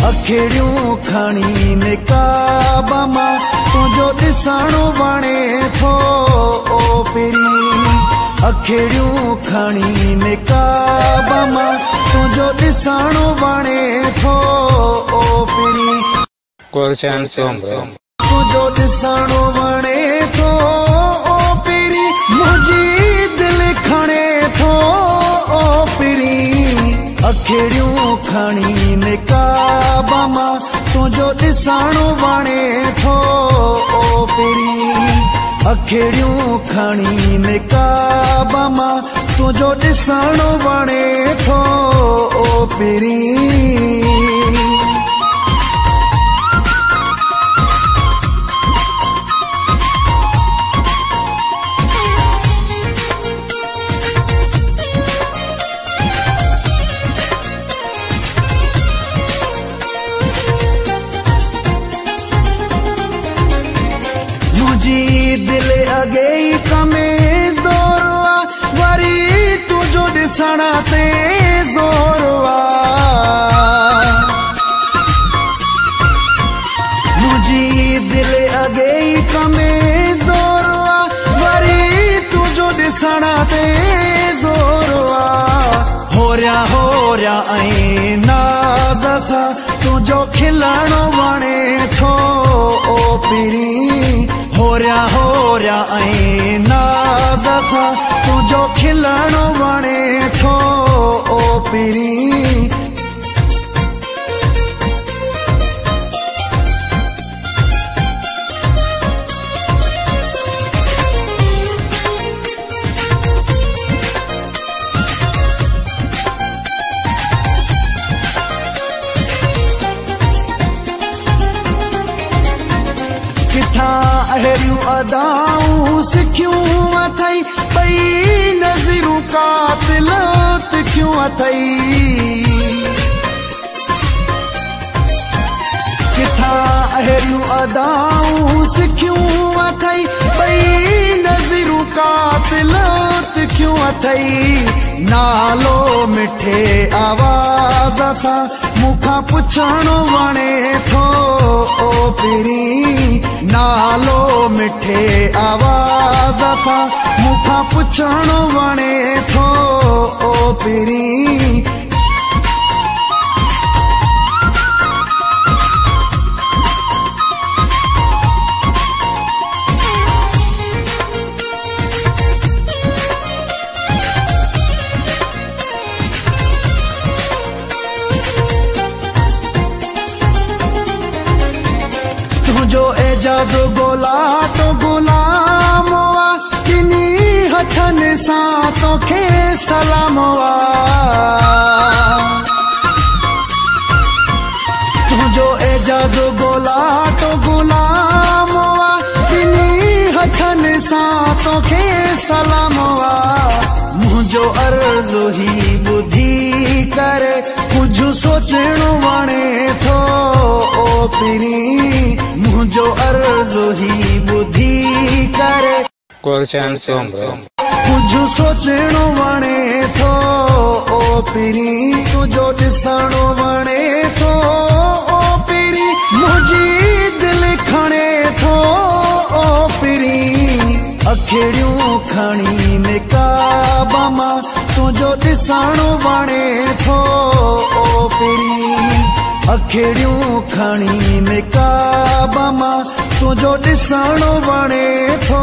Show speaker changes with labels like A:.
A: अखिड़ियूं खणी निकाब मां तुंहिंजो ॾिसणु वणे थो ओ पिरीं। अखिड़ियूं खणी निकाब मां तुंहिंजो ॾिसणु वणे थो ओ पिरीं। तुंहिंजो ॾिसणु वणे थो ओ पिरीं, मुंहिंजी दिलि खणे थो ओ पिरीं। अखिड़ियूं खणी निकाब मां तुंहिंजो ॾिसणु वणे थो ओ पिरीं। अखिड़ियूं खणी निकाब मां तुंहिंजो ॾिसणु वणे थो ओ पिरीं। मुंहिंजी दिलि अॻे ई कमे ज़ोर आहे, वरी तुंहिंजो ॾिसण ते ज़ोर आहे। मुंहिंजी दिलि अॻे ई कमे ज़ोर आहे, वरी तुंहिंजो ॾिसण ते ज़ोर आहे। होरिया होरिया ऐं नाज़ सां तुंहिंजो खिलणु वणे थो ओ पिरीं। होरिया होरिया ऐं नाज़ सां तुंहिंजो खिलणु वणे थो ओ पिरीं। किथां अहिड़ियूं अदाऊं सिखियूं अथई, ॿई नज़रूं कातिल तिखियूं अथई। किथां अहिड़ियूं अदाऊं सिखियूं अथई, ॿई नज़रूं कातिल तिखियूं अथई। नालो मिठे आवाज़ सां मूंखां पुछणु वणे थो ओ पिरीं। नालो मिठे आवाज़ सां मूंखां पुछणु वणे थो ओ पिरीं। तुंहिंजो एजाज़ गोलाटो गुलाम आहे, टिनी हथनि सां तोखे सलाम आहे। तुंहिंजो एजाज़ गोलाटो गुलाम आहे, टिनी हथनि सां तोखे सलाम आहे। मुंहिंजो अर्ज़ु ही ॿुधी करे कुझु सोचणु वणे थो ओ पिरीं। मुंहिंजो अर्ज़ु ही ॿुधी करे कुझु सोचणु वणे थो ओ पिरीं। तुंहिंजो ॾिसणु वणे थो ओ पिरीं, मुंहिंजी दिलि खणे थो ओ पिरीं। अखिड़ियूं खणी निकाब मां तुंहिंजो ॾिसणु वणे थो ओ पिरीं। अखिड़ियूं खणी निकाब मां तुंहिंजो ॾिसणु वणे थो।